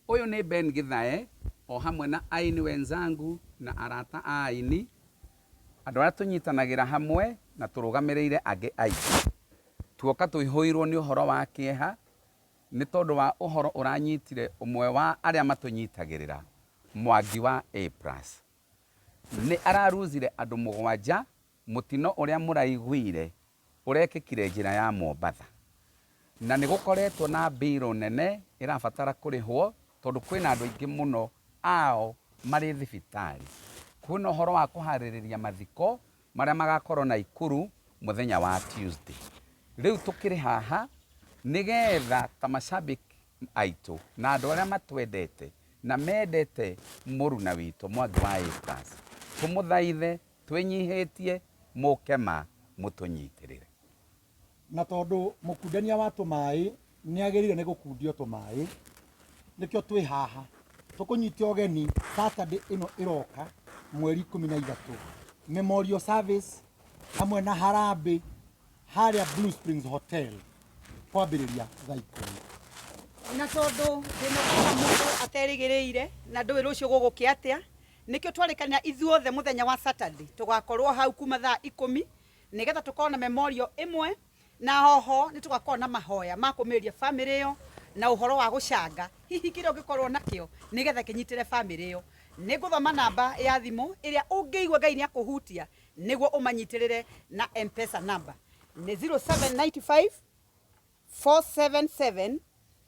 Ũyũ nĩ Ben Githae o hamwe na aini wenzangu na arata a aini, andũ arĩa tũnyitanagĩra hamwe na tũrũgamĩrĩire angĩ aingĩ. Tuoka tũihũirwo nĩ ũhoro wa kĩeha nĩ tondũ wa ũhoro ũranyitire ũmwe wa arĩa matũnyitagĩrĩra, Mwangi wa A plus. Nĩ araruzire andũ mũgwanja mũtino ũrĩa mũraiguire ũrekĩkire njĩra ya Mombatha. Na nĩ gũkoretwo na mbirũ nene ĩrabatara kũrĩhwo tondũ kwĩna andũ aingĩ mũno ao marĩ thibitarĩ. Kwĩna ũhoro wa kũharĩrĩria mathiko marĩa magakorwo Naikuru mũthenya wa Tuesday. Rĩu tũkĩrĩ haha nĩgetha ta mashabiki aitũ na andũ arĩa matwendete na mendete mũruna witũ Mwangi wa A plus, tũmũthaithe twĩnyihĩtie mũke ma mũtũnyitĩrĩre. Na tondũ mũkundania wa tũmaĩ nĩ agĩrĩire nĩ gũkundio tũmaĩ, nĩkĩo twĩ haha tũkũnyita ũgeni Saturday ĩno ĩroka mweri 13, memorial service hamwe na harambĩ harĩa Blue Springs Hotel kwambĩrĩria thaa 10. Na tondũ thĩna ũkaga mũndũ aterĩgĩrĩire na ndũĩ rũciũ gũgũkĩa atĩa, nĩkĩo twarĩkanĩra ithuothe mũthenya wa Saturday tũgakorwo hau kuma thaa 10 nĩgetha tũkorwo na memorial ĩmwe, na oho nĩ tũgakorwo na mahoya ma kũmĩrĩria famĩlĩ ĩyo na ũhoro wa gũcanga hihi kĩrĩa ũngĩkorwo nakĩo nĩgetha kĩnyitĩre famĩlĩ ĩyo. Nĩ ngũthoma namba ya thimũ ĩrĩa ũngĩigua Ngai nĩ akũhutia nĩguo ũmanyitĩrĩre na M-Pesa number nĩ 0795 477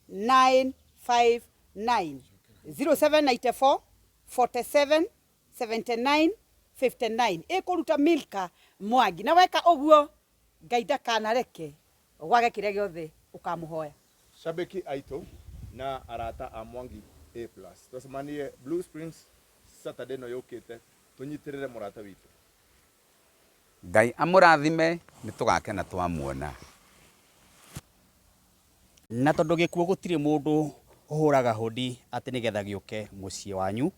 959, 0794 47 79 59. Ĩkũruta Milka Mwangi, na weka ũguo Ngai ndakanareke wage kĩrĩa gĩothe ũkamũhoya. Shabiki aitũ na arata a Mwangi A plus, twacemanie Blue Springs Saturday ĩno yũkĩte, tũnyitĩrĩre mũrata witũ. Ngai amũrathime, nĩ tũgakena twamuona. Na tondũ gĩkuũ gũtirĩ mũndũ ũhũraga hũndi atĩ nĩgetha gĩũke mũciĩ wanyu,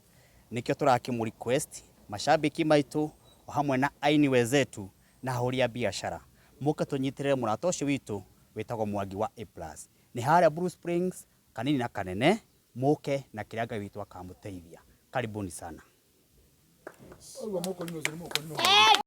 nĩkĩo tũrakĩmũ request mashabiki maitũ o hamwe na aini wenzetu na ahũri a biacara mũke tũnyitĩrĩre mũrata ũcio witũ wĩtagwo Mwangi wa A plus. Nĩ harĩa Blue Springs, kanini na kanene, mũke na kĩrĩa Ngai witũ akamũteithia. Karibuni sana. Ũguo mũkũrinwo ũcio nĩ mũkũrinwo.